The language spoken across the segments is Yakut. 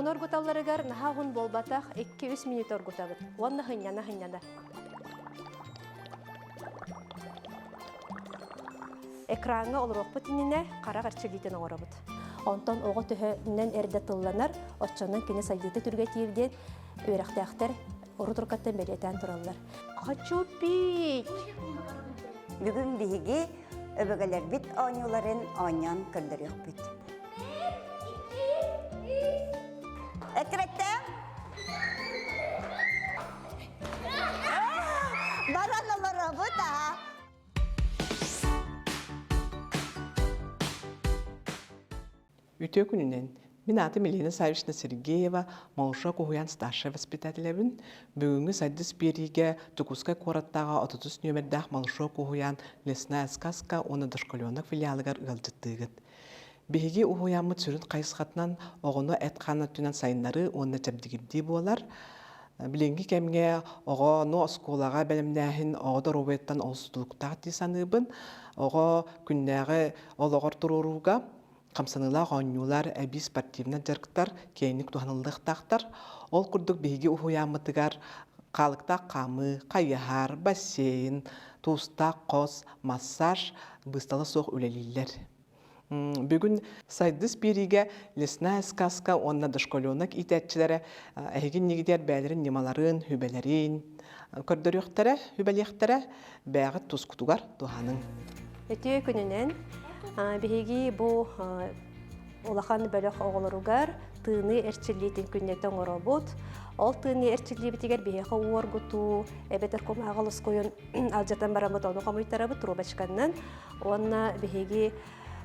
Ууну оргуталларыгар наһаа уһун буолбатах 2-3 мүнүүтэ оргутабыт уонна сынньана-сынньана. Экраҥҥа олоруохпут иннинэ харах эрчиллиитин оҥоробут. Онтон оҕо төһөнөн эрдэ тылланар, оччонон кини сайдыыта түргэтиир диэн үөрэхтээхтэр урут-уруккаттан бэлиэтээн тураллар. Хочу пить! Бүгүн биһиги өбүгэлэрбит оонньууларын оонньоон көрдөрүөхпүт. Эккирэттэ! Баран олоробут аа! Үтүө күнүнэн! Мин аатым Елена Саввична Сергеева, Малышок уһуйаан старшай воспитателэбин. Бүгүҥҥү Сайдыс биэриигэ Дьокуускай куораттааҕы 33 нүөмэрдээх Малышок уһуйаан Лесная сказка уонна дошколенок филиалыгар ыалдьыттыыгыт. Биһиги уһуйааммыт сүрүн хайысхатынан оҕону эт-хаан өттүнэн сайыннарыы уонна чэбдигирдии буолар. Билиҥҥи кэмҥэ оҕону оскуолаҕа бэлэмнээһин оҕо доруобуйаттан олус тутулуктаах дии саныыбын. Оҕо күннээҕи олоҕор туруорууга хамсаныылаах оонньуулар, эбии спортивнай дьарыктар киэҥник туһаныллыахтаахтар. Ол курдук биһиги уһуйааммытыгар хаалыктаах хаамыы, хайыһар, бассейн, туустаах хос, массаж быыстала суох үлэлииллэр. Бүгүн Сайдыс биэриигэ Лесная сказка уонна дошколенок иитээччилэрэ эһиги иннигитигэр бэйэлэрин ньымаларын, сүбэлэрин көрдөрүөхтэрэ, сүбэлиэхтэрэ, бэйэҕит тускутугар туһаныҥ. Үтүө күнүнэн биһиги бу улахан бөлөх оҕолоругар тыыныы эрчиллиитин күннэтэ оҥоробут. Ол тыыныы эрчиллиибитигэр биһиэхэ уоргутуу, эбэтэр кумааҕы лоскуйун алдьатан бараммыт ону хомуйтарабыт трубочканнан Уонна биһиги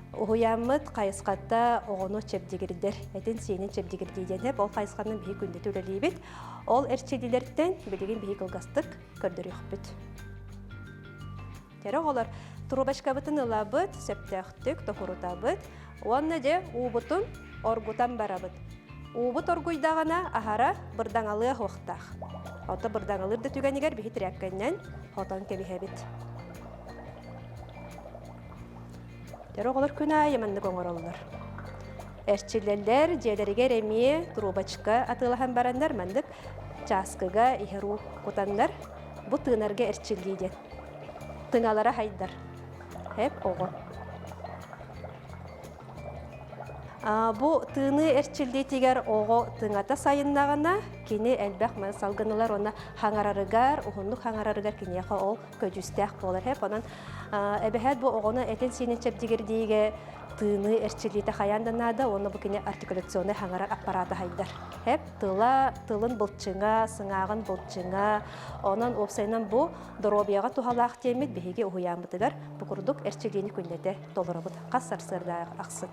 уһуйааммыт хайысхата оҕону чэбдигирдэр, этин-сиинин чэбдигирдии диэн сөп. Ол хайысханан биһиги күннэтэ үлэлиибит. Ол эрчиллиилэртэн билигин биһиги кылгастык көрдөрүөхпүт. Кэрэ оҕолор, трубочкабытын ылабыт, сөптөөхтүк токурутабыт уонна дьэ уубутун оргутан барабыт. Уубут оргуйдаҕына аһара бырдаҥалыа суохтаах. Ото бырдаҥалыыр да түгэнигэр биһи тряпканнан хотон кэбиһэбит. Тэр оҕолор күн аайы маннык оҥороллор. Эрчиллэллэр, дьиэлэригэр эмиэ трубочка атыылаһан бараннар маннык чааскыга иһэр уу кутаннар бу тыынарга эрчиллии диэн. Тыҥалара хайдар. Эп оҕо. Бу тыыныы эрчиллиитигэр оҕо тыҥата сайыннаҕына, кини элбэх салгын ылар уонна хаҥарарыгар, уһуннук хаҥарарыгар киниэхэ ол көдьүүстээх буолар. Онон эбэһээт бу оҕону этин-сиинин чэбдигирдиигэ тыыныы эрчиллиитэ хайаан да наада уонна бу кини артикуляционнай хаҥарар аппарата хайдар. Хэп тыла, тылын былчыҥа, сыҥааҕын былчыҥа, онон уопсайынан бу доруобуйаҕа туһалаах диэммит биһиги уһуйааммытыгар бу курдук эрчиллиини күннэтэ толоробут хас сарсыарда ахсын.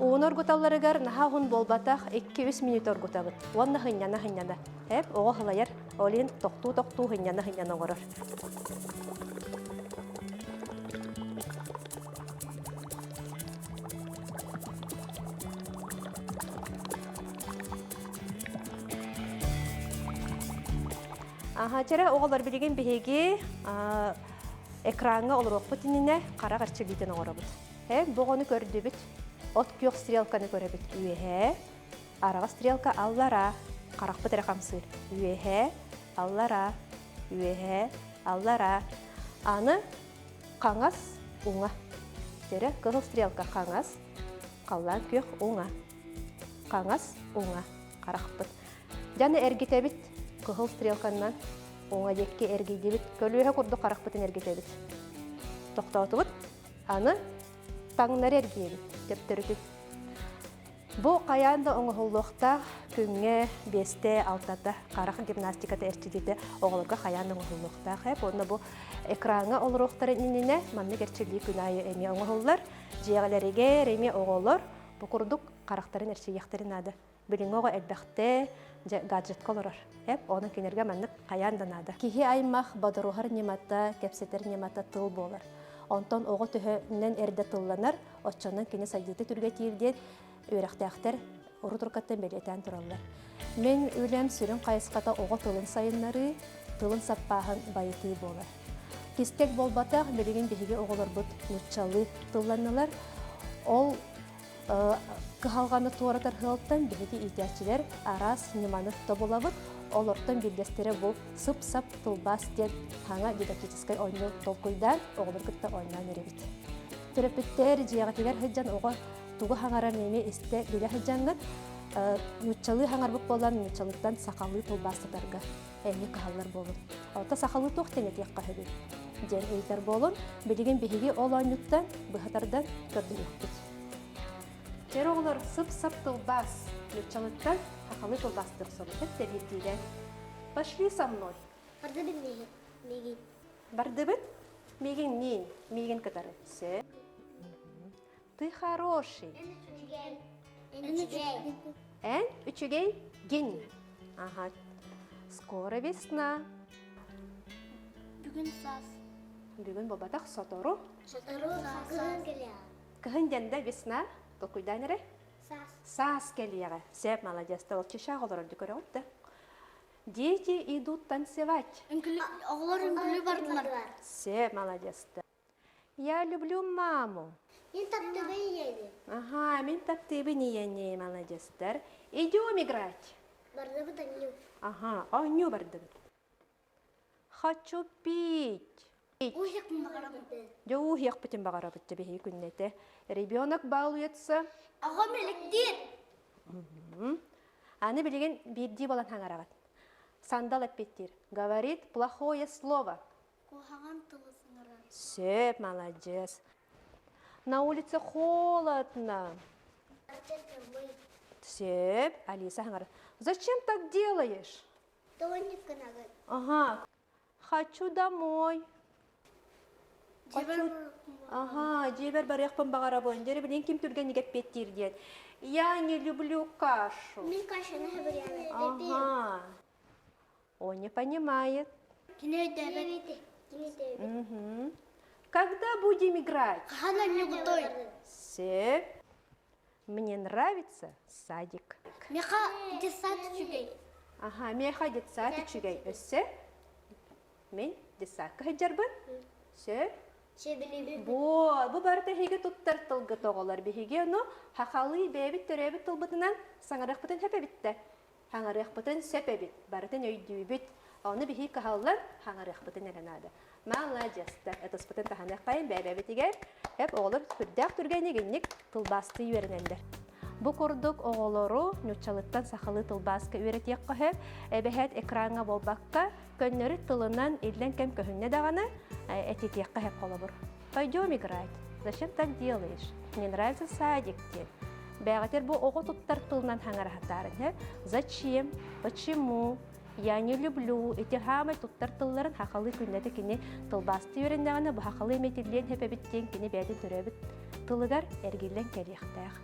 Ууну оргуталларыгар наһаа уһун буолбатах 2-3 мүнүүтэ оргутабыт уонна сынньана-сынньана. Эп оҕо сылайар, ол иһин тохтуу-тохтуу сынньана-сынньана оҥорор. Аха, чэрэ оҕолор билигин биһиги экраҥҥа олоруохпут иннинэ харах эрчиллиитин оҥоробут. Э, бу оҕону көрдүбүт. От күөх стрелканы көрөбүт. Үөһээ, араҕас стрелка аллараа, харахпыт эрэ хамсыыр. Үөһээ, аллараа, үөһээ, аллараа. Аны хаҥас, уҥа. Чэрэ, кыһыл стрелка хаҥас, халлаан күөх уҥа. Хаҥас, уҥа, харахпыт. Дьаны эргитэбит, кыһыл стрелканнан уҥа диэки эргийдибит, көлүөһэ курдук харахпытын эргитэбит. Тохтоотубут. Аны таҥнары эргийэбит, төптөрүтүн. Бу хайаан да оҥоһуллуохтаах күҥҥэ биэстэ, алтата харах гимнастиката эрчиллиитэ оҕолорго хайаан да оҥоһуллуохтаах эп. Уонна бу экраҥҥа олоруохтарын иннинэ маннык эрчиллии күн аайы эмиэ оҥоһуллар. Дьиэҕэлэригэр эмиэ оҕолор бу курдук харахтарын эрчийиэхтэрин наада. Билиҥҥи оҕо элбэхтэ, дьэ, гаджетка олорор. Эп, онон кинилэргэ маннык хайаан да наада. Киһи аймах бодоруһар ньымата, кэпсэтэр ньымата тыл буолар. Онтон оҕо төһөнөн эрдэ тылланар, оччонон кини сайдыыта түргэтиир диэн үөрэхтээхтэр урут-уруккаттан бэлиэтээн тураллар. Мин үлэм сүрүн хайысхата оҕо тылын сайыннарыы, тылын саппааһын байытыы буолар. Кистэл буолбатах, билигин биһиги оҕолорбут нууччалыы тылланнылар. Ол. Кыһалҕаны туоратар сыалтан биһиги иитээччилэр араас ньыманы тобулабыт. Олортон биирдэстэрэ бу сып-сап тылбаас диэн саҥа дидактическай оонньуу толкуйдаан оҕолору кытта оонньоон эрэбит. Төрөппүттэр дьиэҕитигэр сылдьан оҕо тугу хаҥарар эмиэ истэ билэ сылдьаҥҥыт нууччалыы хаҥарбыт буолан нууччалыттан сахалыы тылбаастатарга эмиэ кыһаллар буолун. Оттон сахалыы туох диэн этиэххэ сөбүй диэн ыйытар буолун. Билигин биһиги ол оонньууттан быһа тардан көрдөрүөхпүт. Чэр оҕолор сып-сап тылбаас нууччалыттан сахалыы тылбаастыах собутун тэбиирдиилэр. Пошли со мной. Бардыбыт миигин. Миигин. Бардыбыт? Миигин ниин. Миигин кытары. Все. Ты хороший. Эн үчүгэй. Эн үчүгэй гин. Ага. Скоро весна. Бүгүн саас. Бүгүн буолбатах сотору. Сотору кыһын кэлиэҕэ. Кыһын диэн да весна. Толкуйдаан эрэ. Саас. Саас кэлиэҕэ. Сөп, молодец. Чешаҕа олорорду көрөҕүт да. Дети идут танцевать. Оҕолор үҥкүүлүү бардылар. Сөп, молодец. Я люблю маму. Мин таптыыбын ийэни. Ага, мин таптыыбын ийэни, молодецтар. Идем играть. Бардыбыт оонньуу. Ага, оонньуу бардыбыт. Хочу пить. Ууһуохпун баҕарабын. Дьэ ууһуохпутун баҕарабыт дьэ биһиги күннэтэ. Ребенок балуется. Оҕом электиир. Аны билигин биирдии буолан хаҥараҕыт. Сандал эппиттиир. Говорит плохое слово. Куһаҕан тылы саҥарар. Сөп, маладьыас. На улице холодно. Сөп, Алиса хаҥарар. Зачем так делаешь? Тоҕонньук гынабын. Ага. Хочу домой. Хочу... Ага, дьиэбэр барыахпын баҕарабын. Дьэ, билин ким түргэнник эппиэттиир диэн. Я не люблю кашу. Мин кашаны сөбүлээбэт. Ага. Он не понимает. Кини өйдөөбөт. Кини өйдөөбөт. Мгм. Когда будем играть? Хаһан оонньуугутой? Сөп. Мне нравится садик. Миэхэ детсад үчүгэй. Ага, миэхэ детсад үчүгэй. Өссө мин детсадка сылдьарбын. Сөп. Сөбүлүүбүн. Бу, бу барыта эһиги туттар тылгыт оҕолор. Биһиги ону хахалыы бэйэбит төрөөбүт тылбытынан саҥарыахпытын сөп эбит Хаҥарыахпытын сөп эбит, барытын өйдүүбүт. Ону биһи кыһаллан хаҥарыахпытын эрэ наада. Маладьыастар, ытыспытын таһыныаххайын бэйэбитигэр эп оҕолор сүрдээх түргэнник инник тылбаастыы үөрэнэллэр. Бу курдук оҕолору нууччалыттан сахалыы тылбааска үөрэтиэххэ сөп, эбэһээт экраҥҥа буолбакка, көннөрү тылынан иллэҥ кэм көһүннэ даҕаны этитиэххэ сөп холобур. Пойдем играть. Зачем так делаешь? Мне нравится садик диэн. Бэҕэтэр бу оҕо туттар тылынан хаҥараһатаарын Зачем? Почему? Я не люблю. Ити хаамай туттар тылларын хахалыы күннэтэ кини тылбаасты үөрэннэҕинэ бу хахалыы эмэтиллиэн сөп диэн кини бэйэтин төрөөбүт тылыгар эргиллэн кэлиэхтээх.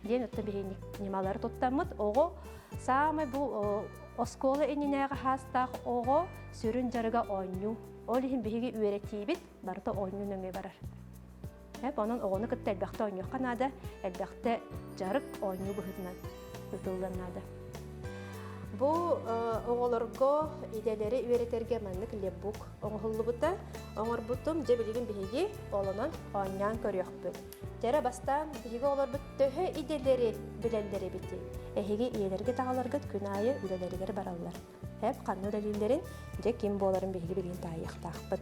Диэн оттон биһиги ньымалары туттаммыт оҕо саамай бу оскуола иннинээҕи хаастаах оҕо сүрүн дьарыга оонньуу. Ол иһин биһиги үөрэтиибит барыта оонньуу нөҥүө барар. Эп онон оҕону кытта элбэхтэ оонньуохха наада, элбэхтэ дьарык оонньуу быһыытынан ыытыллыан наада. Бу оҕолорго идэлэри үөрэтэргэ маннык лепбук оҥоһуллубута. Оҥорбутум, дьэ билигин биһиги олонон оонньоон көрүөхпүт. Дьэрэ бастаан биһиги оҕолорбут төһө идэлэри билэллэр эбитий? Эһиги ийэлэргит аҕаларгыт күн аайы үлэлэригэр бараллар. Эп ханна үлэлииллэрин, дьэ ким буоларын биһиги билигин таайыахтаахпыт.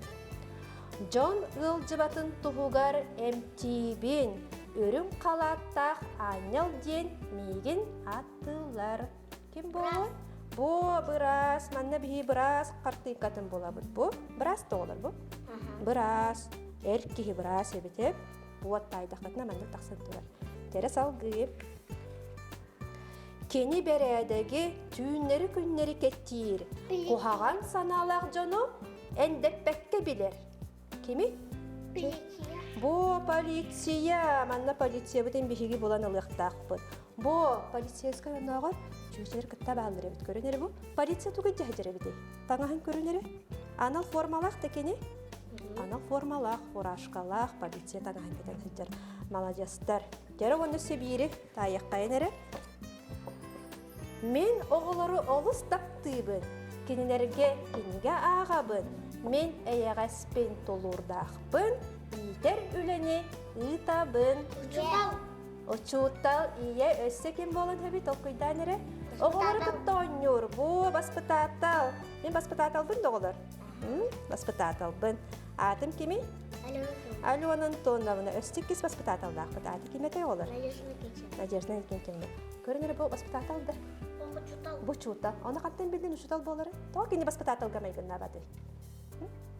Дьон ыалдьыбатын туһугар эмтиибин, үрүҥ халааттаах аанньал диэн миигин ааттыыллар. Ким буолуой? Бу быраас, манна биһи быраас хартыыкатын булабыт. Бу быраас тоҕолор бу? Быраас, эр киһи быраас эбит эп. Уот таайдахпытына маннык тахсан турар. Тэрэ салгыы. Кини бэрээдэги түүннэри-күннэри кэтиир, куһаҕан санаалаах дьону эндэппэккэ билэр. Кими? Полиция. Бу полиция. Манна полициябытын биһиги булан ылыахтаахпыт. Бу полицейскай оннооҕор чүөчэлэр кытта бааллар эбит. Көрөн эрэ бу. Полиция тугу дьаһдьар эбитий? Таҥаһын көрөн эрэ. Анал формалаах да кини. Анал формалаах, фуражкалаах полиция таҥаһын кэтэн сылдьар. Маладьыастар. Дьэрэ уонна Сибиири таайыаххайын эрэ. Мин оҕолору олус таптыыбын. Кинилэргэ кинигэ ааҕабын. Мин эйэҕэспин, тулуурдаахпын, иитэр үлэни ыытабын. Учуутал. Учуутал ийэ өссө ким буолан сөбүй толкуйдаан эрэ. Оҕолору кытта оонньуур. Бу баспытаатал. Мин баспытааталбын да оҕолор. Баспытааталбын. Аатым кимий? Алена Антоновна. Өссө иккис баспытааталлаахпыт. Ааты ким этэй оҕолор? Надежда Никитична. Көрүн эрэ бу баспытаатал да. Бу учуутал. Ону хантан билдин учуутал буолары? Тоҕо кини баспытааталга майгыннаабатый?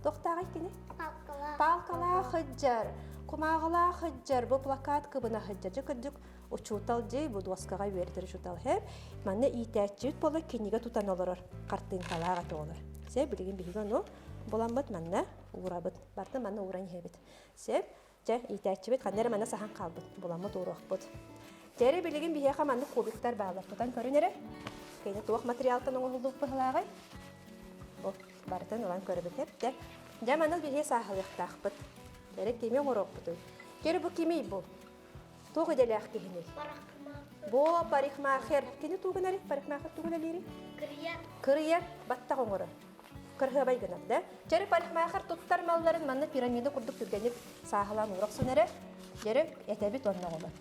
Туохтааҕый кини? Палкалаах сылдьар, кумааҕылаах сылдьар, бу плакат кыбына сылдьар. Дьэ кырдьык учуутал дьи бу дуоскаҕа үөрэтэр учуутал һэ. Манна иитээччибит буола кинигэ тутан олорор, хартыыҥкалаах этэ олор. Сэ билигин биһиги ону буламмыт манна уурабыт. Барытын манна ууран иһэбит. Сэ Чэ, иитээччибит ханна эрэ манна саһан хаалбыт, буламмыт ууруохпут. Дьэ билигин биһиэхэ маннык кубиктар бааллар. Тутан көрүн эрэ. Кини туох материалтан оҥоһуллубут быһылааҕый? Бу барытын ылан көрөбүт эптэ. Дьэ маннык биһиэ сааһылыахтаахпыт. Эрэ кими оҥоруохпутуй? Кери бу кимий бу? Туох идэлээх киһиний? Бу парикмахер. Кини тугун эрэ? Парикмахер тугун элиирий? Кырыйар. Кырыйар, баттах оҥорор. Кырһыабай гынар да. Чэри парикмахер туттар малларын манна пирамида курдук түргэнник сааһылаан уура охсон эрэр. Дьэрэ этэбит онно оҕолор.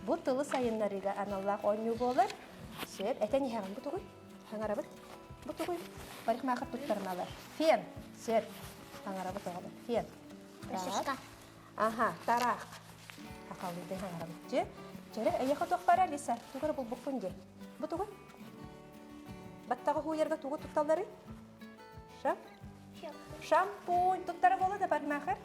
Бу тылы сайыннарыыга аналлаах оонньуу буолар. Сөп, этэн иһэҕин бу тугуй? Хаҥарабыт. Бу тугуй? Парикмахер туттар мала. Фен. Сөп. Хаҥарабыт оҕолор. Фен. Расческа. Аха, тараах. Хахалыытын хаҥарабыт. Дьэ, чэрэ, эйиэхэ туох бара, Алиса? Тугу эрэ булбуккун дии. Бу тугуй? Баттаҕы һууйарга тугу тутталларый? Ша? Шампунь туттара буолла да парикмахер?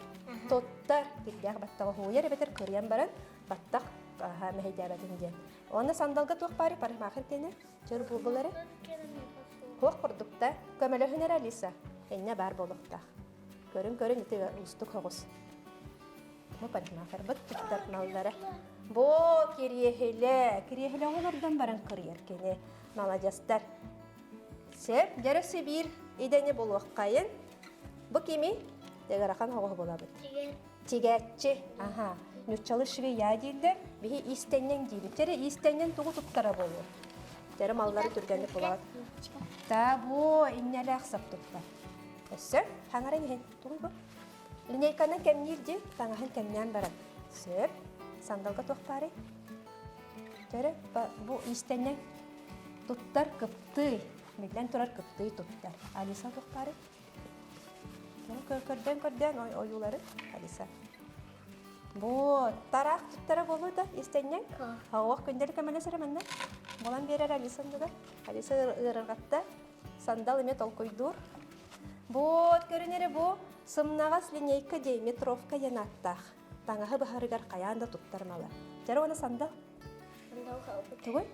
Туттар. Кирдээх баттаҕы һууйар эбэтэр кырыйан баран баттах мэһэйдээбэтин диэн. Уонна сандалга туох баарый парикмахер диэни? Чөр буолбулары? Туох курдук да? Көмөлөһүн эрэ Алиса. Иннэ баар буолуохтаах. Көрүн-көрүн ити уустук соҕус. Бу парикмахербыт туттар маллара. Бу кириэһилэ. Кириэһилэ олордон баран кырыйар кини. Маладьастар. Сөп, дьэрэ биир идэни булуоххайын. Бу кими? Дегaraхан оҕо булабыт. Тигээччи. Аха. Нуччалы швея дииллэр. Биһи иистэнньэҥ диибит. Дьэрэ иистэнньэҥ тугу туттара буолуо? Дьэрэ маллары түргэнник булабыт. Та бу иннэлээх сап туттар. Өссө хаҥаран иһин. Тугуй бу? Линейканы кэмниир дии, таҥаһын кэмнээн баран. Сөп. Сандалга туох баарый? Төрө, бу иистэнньэҥ туттар кыптыый. Биллэн турар кыптыый туттар. Алиса туох баарый? Көрдөөн көрдөөн ойуулары Алиса. Бу тараах туттара буолуо да иистэнньэҥ? Оох күндэл көмөлөс эрэ манна. Булан биэрэр Алиса оннугар. Алиса ыарырҕатта. Сандал эмиэ толкуйдуур. Бу көрүн эрэ бу сымнаҕас линейка дии метровка диэн ааттаах. Таҥаһы баһарыгар хайаан да туттар мала. Дьэ уонна сандал? Тугуй?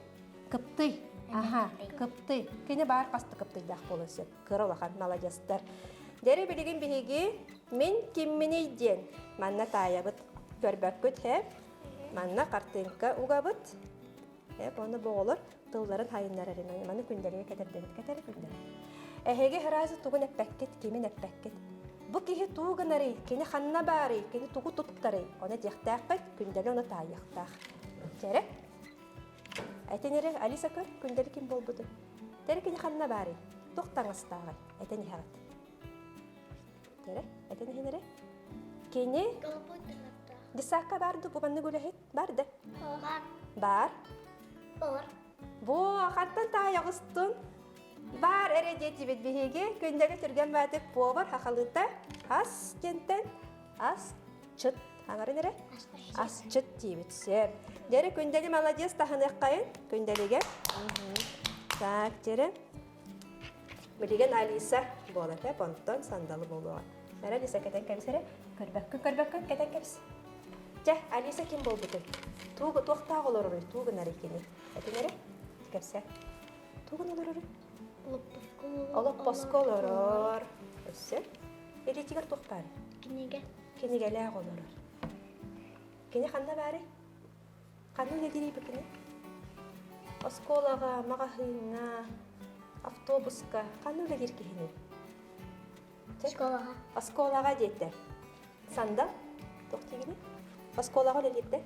Кыптый. Аха, кыптый. Кини баар хаста кыптыйдаах буолуон сөп. Кыра улахан маладьастар. Дьэри билигин биһиги мин кимминий диэн манна таайабыт. Көрбөккүт һэ? Манна хартыынка угабыт. Эп оны бу оҕолор тылларын хайыннарар маны күндэлигэ кэтэрдэбит кэтэр күндэл. Эһиги сразу тугун эппэккит, кимин эппэккит. Бу киһи туу гынарый, кини ханна баарый, кини тугу туттарый, оны диэхтээххит, күндэли оны таайыахтаах. Чэрэ? Этин эрэ, Алиса көр, күндэли ким буолбутун. Тэри кини ханна баарый, туох таҥастааҕый, этэн иһэҕит. Тэрэ, этэн иһин эрэ. Кини Десакка бар ду, бу маннык үлэһит Бар да? Бар. Бар. Бар. Бу хантан таайаҕыстын? Бар эрэ диэтибит биһиги күндэли түргэн баатык повар хахалыта ас диэнтэн ас чыт хаҥарын эрэ ас чыт диибит сөп. Дьэрэ күндэли молодец таһыныаххайын күндэлигэ. Так, дьэрэ. Билигин Алиса буолар ээ, онтон сандалы буолуоҕа. Эрэ Алиса кэтэн кэбис эрэ. Көрбөккүн, көрбөккүн, кэтэн кэбис. Дьэ, Алиса ким буолбутуй? Тугу туохтаах олороруй? Туу гынарый кини? Этин эрэ, кэпсээ. Туу гына олороруй? Олоппоско олорор. Өссө? Илиитигэр туох баар? Кинигэ. Кинигэлээх олорор. Кини ханна баарый? Ханна үлэлиирий бу кини? Оскуолаҕа, маҕаһыыҥҥа, автобуска ханна үлэлиир киһиний? Оскуолаҕа. Оскуолаҕа диэтэ. Сандал? Туох диигиний? Оскуолаҕа үлэлиир да?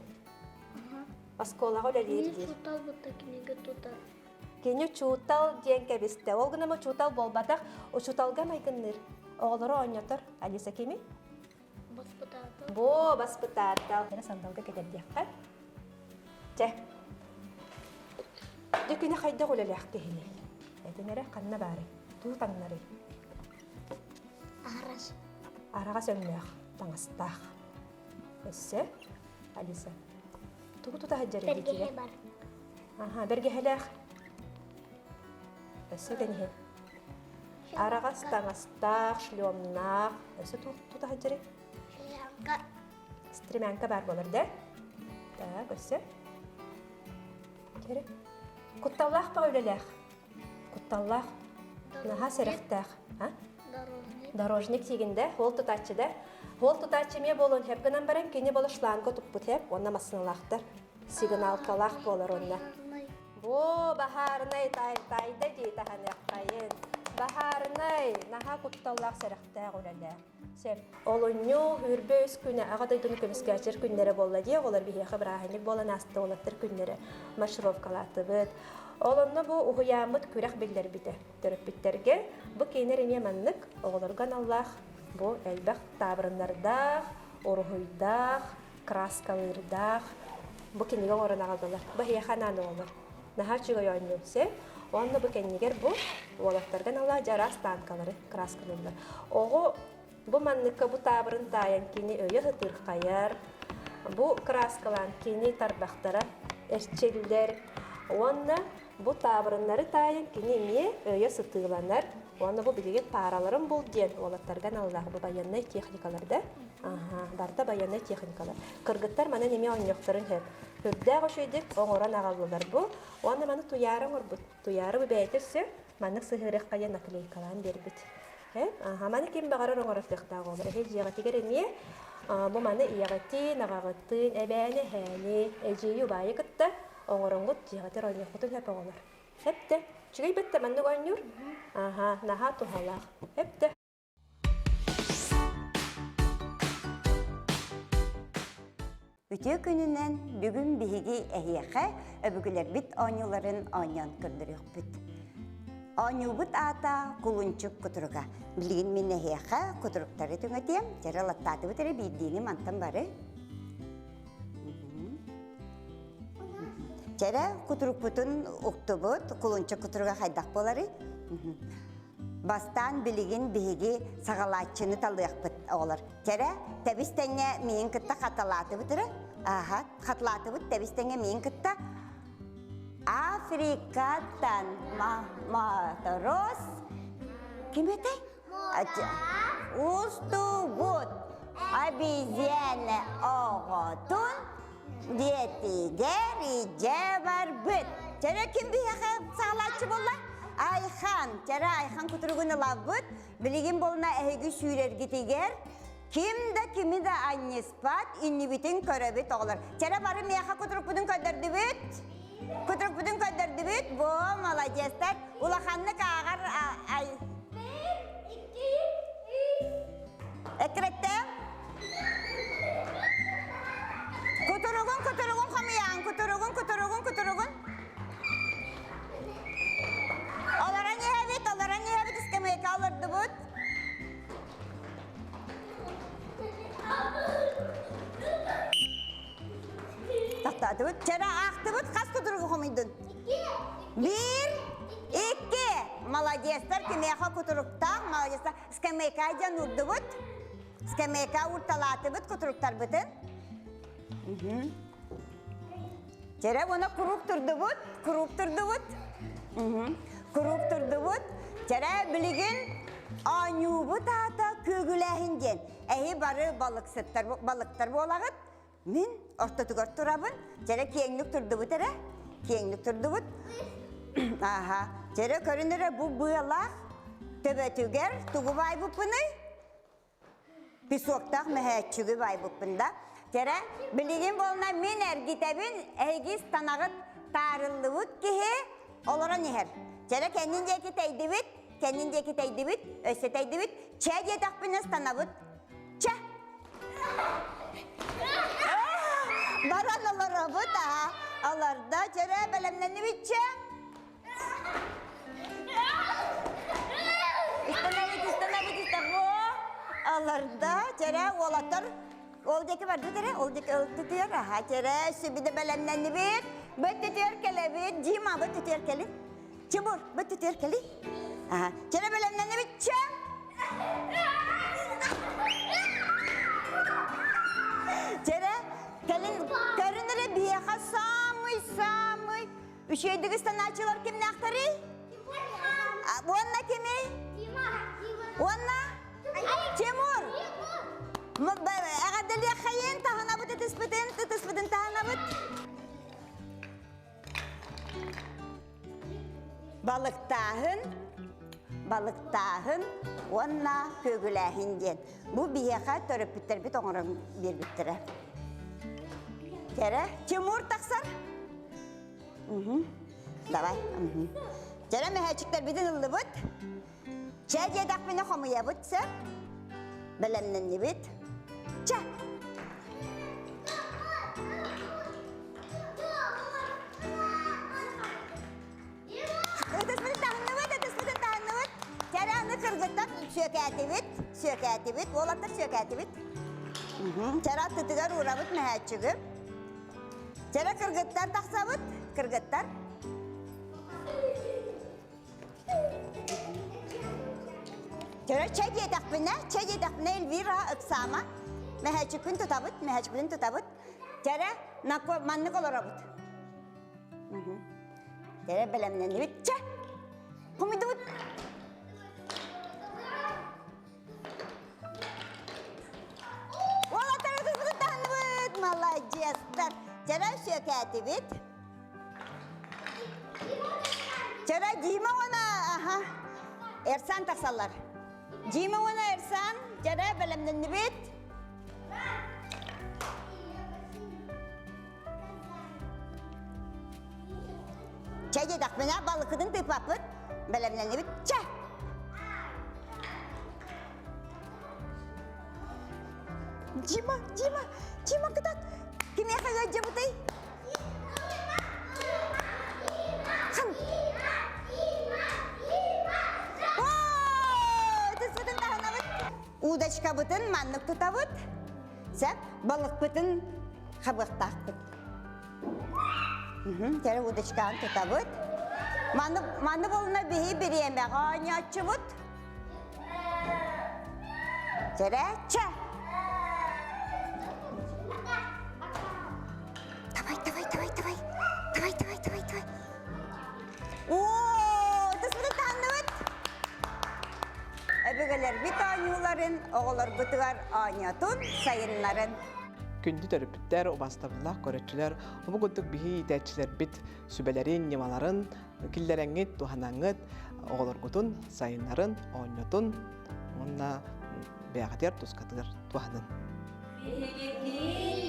Оскуолаҕа үлэлиир диир. Учуутал бутта кинигэ тутар. Кини учуутал диэн кэбистэ. Ол гынан учуутал буолбатах, учууталга майгынныыр. Оҕолору оонньотор. Алиса кимий? Баспытаатал. Бу баспытаатал. Эрэ сандалга кэтэрдиэххэ. Чэ. Дьэ күнэ хайдах үлэлээх киһиний? Этин эрэ ханна баарый? Туу таҥнарый? Аһарас. Араҕас өҥнөөх, таҥастаах. Өссө, Алиса, тугу тута сылдьар Бэргэһэ бар. Аха, бэргэһэлээх. Өссө тэниһин. Араҕас таҥастаах, шлемнаах. Өссө тута сылдьарый? Стремянка. Стремянка баар буолар да? Так, өссө. Кэрэ. Кутталлаах ба үлэлээх? Кутталлаах. Наһаа сэрэхтээх. А? Дорожник. Дорожник тиигиндэ, ол тутааччыда. Ол тутааччы эмиэ буолуон сөп гынан баран, кини боло шланга туппут сөп, уонна массыыналаахтар. Сигналкалаах буолар онно. Бу баһаарынай тай-тайда дии таһаныаххайын. Баһаарынай, наһаа кутталлаах сэрэхтээх үлэлээх. Сөп. Олунньу, үрбэ үс күнэ Аҕа дойдуну көмүскээччилэр күннэрэ буолла дии, оҕолор биһиэхэ бырааһынньык буолан ааста уолаттар күннэрэ маршировкалаатыбыт. Ол онно бу уһуйааммыт күрэх биллэрбитэ. Төрөппүттэргэ бу кинилэр эмиэ маннык оҕолорго аналлаах бу элбэх таабырыннардаах, уруһуйдаах, краскалыырдаах бу кинигэ оҥорон аҕаллылар. Бу эһиэхэ анаан оҕолор. Наһаа үчүгэй оонньуу сөп. Уонна бу кэннигэр бу уолаттарга аналлаах дьэ араас танкалары краскалыыллар. Оҕо бу манныкка бу таабырын таайан кини өйө сытыырхайар, бу краскалаан кини тарбахтара эрчиллэр уонна бу таабырыннары таайан кини эмиэ өйө сытыыланар уонна бу билигин паараларын бул диэн уолаттарга аналлаах бу байыаннай техникаларда аха барыта байыаннай техникалар кыргыттар манан эмиэ оонньуохтарын сөп үрдээх үчүгэйдик оҥорон аҕаллылар бу уонна маны туйаара оҥорбут туйаара бу бэйэтэ өссө маннык сыһыарыахха диэн наклейкалаан биэрбит аха маны ким баҕарар оҥорор кыахтаах оҕолор эһи дьиэҕитигэр эмиэ бу маны ийэҕитин аҕаҕытын эбээни эһээни эдьиийи убайы кытта оҥороҥҥут дьиэҕитигэр оонньуоххутун сөп оҕолор Эптэ. Үчүгэй бэтте маннык оонньуур. Аха, наһаа туһалаах. Эптэ. Үтүө күнүнэн бүгүн биһиги эһиэхэ өбүгэлэрбит оонньууларын оонньоон көрдөрүөхпүт. Оонньуубут аата кулунчук кутуруга. Билигин мин эһиэхэ кутуруктары түҥэтиэм, дьэрэ латтаатыбыт эрэ биирдиини мантан бары. Чэрэ кутурукпутун уктубут, кулунчук кутуруга хайдах буоларый? Бастаан билигин биһиги саҕалааччыны талыахпыт оҕолор. Чэрэ, тэбис тэҥҥэ миин кытта хаталаатыбыт эрэ. Аха, хатылаатыбыт тэбис тэҥҥэ миин кытта. Африкаттан моторос ким этэй? Устубут обезьяна оҕотун диэтигэр идьэ барбыт. Чэрэ ким биһиэхэ саҕалааччы буолла? Айхан. Чэрэ Айхан кутуругун ылабыт. Билигин буолна эһиги сүүрэргитигэр ким да кими да анньыспат, иннибитин көрөбүт оҕолор. Чэрэ бары миэхэ кутурукпутун көрдөрдүбүт. Кутурукпутун көрдөрдүбүт. Бу молодецтар. Улаханнык ааҕар ай. Эккирэтте. Кутуругун, кутуругун хомуйаан, кутуругун, кутуругун, кутуругун. Олорон иһэбит, олорон иһэбит, ыскамыайка олордубут. Тохтоотубут. Чэрэ аахтыбыт, хас кутуругу хомуйдун? Биир, икки. Молодецтар, кимиэхэ кутуруктаах, молодецтар. Скамейка дьон урдубут. Скамейка урталаатыбыт кутуруктарбытын. Чэрэ уона куруук турдубут, куруук турдубут. Куруук турдубут. Чэрэ билигин оонньуубут аата күөгүлээһин диэн. Эһи бары балыксыттар балыктар буолаҕыт. Мин ортотугар турабын. Чэрэ киэҥник турдубут эрэ. Киэҥник турдубут. Аха. Чэрэ көрүн эрэ бу быалаах төбөтүгэр тугу баайбыппыный? Песоктаах мөһөөччүгү баайбыппын да. Чэрэ, билигин буолна мин эргитэбин, эһиги станаҕыт таарыллыбыт киһи олорон иһэр. Чэрэ кэннин диэки тэйдибит, кэннин диэки тэйдибит, өссө тэйдибит. Чэ диэтэхпинэ станабыт. Чэ! Баран олоробут, аха. Олордо, чэрэ бэлэмнэннибит чэ. Истанабыт, истанабыт, истанабыт. Олордо, чэрэ уолаттар. Ол диэки барбыт эрэ, ол диэки ылтытыар, аха, чэрэ, сүбүдэ бэлэмнэннибит. Бөттүтүөр кэлэбит, Дима, бөттүтүөр кэлин. Тимур, бөттүтүөр кэлин. Аха, чэрэ бэлэмнэннибит, чэ! Чэрэ, кэлин, көрүн эрэ биһиэхэ самый-самый үчүгэйдик ыстанааччылар кимнээхтэрий? Уонна кимий? Уонна? Тимур! Эҕэрдэлиэххэйин, таһынабыт ытыспытын, ытыспытын таһынабыт. Балыктааһын, балыктааһын уонна күөгүлээһин диэн. Бу биһиэхэ төрөппүттэрбит оҥорон биэрбиттэрэ. Кэрэ, Тимур тахсар. Давай. Кэрэ мөһөөччүктэрбитин ыллыбыт. Чэ диэтэхпинэ хомуйабыт сөп. Бэлэмнэннибит. Чэ! Ытыспытын таһынныбыт, ытыспытын таһынныбыт. Чэрэ аны кыргыттар сүөкээтибит, сүөкээтибит, уолаттар сүөкээтибит. Чэрэ аттытыгар уурабыт мөһөөччүгү. Чэрэ кыргыттар тахсабыт, кыргыттар. Төрө чэ диэтэхпинэ, чэ диэтэхпинэ Эльвира ыксаама. Мэһээччикпин тутабыт, мэһээччикпин тутабыт. Тэрэ, маннык олоробут. Тэрэ бэлэмнэннибит. Чэ! Хомуйдубут. Уолаттар ытыспытын таһынныбыт. Маладьыастар. Тэрэ сүөкээтибит. Чара Дима уонна аха Эрсан тахсаллар. Дима уонна Эрсан чара бэлэмнэннибит. Чэ диэтэхпинэ балыккытын тыыппаппыт. Бэлэмнэннибит. Чэ! Дима, Дима, Дима кытат. Кимиэхэ ыалдьыбытый? Ытыспытын таһынабыт. Удочкабытын маннык тутабыт. Сөп, балыкпытын хабыахтаахпыт. Кэрэ удочканы тутабыт. Маны, маны болуна биһи бириэмэҕэ оонньооччубут. Чэрээччэ! Давай, давай, давай, давай. Давай, давай, давай, давай. Оо, тысмыты таанныбыт. Өбүгэлэрбит оонньууларын оҕолорбутугар оонньотун, сайыннарын. Күндү төрөппүттэр, убастабыллаах көрөччүлэр, бу курдук биһи иитээччилэрбит сүбэлэрин, ньымаларын киллэрэҥҥит, туһанаҥҥыт, оҕолоргутун сайыннарын, оонньотун уонна бэйэҕитигэр тускатыгар туһанын. Биһиги.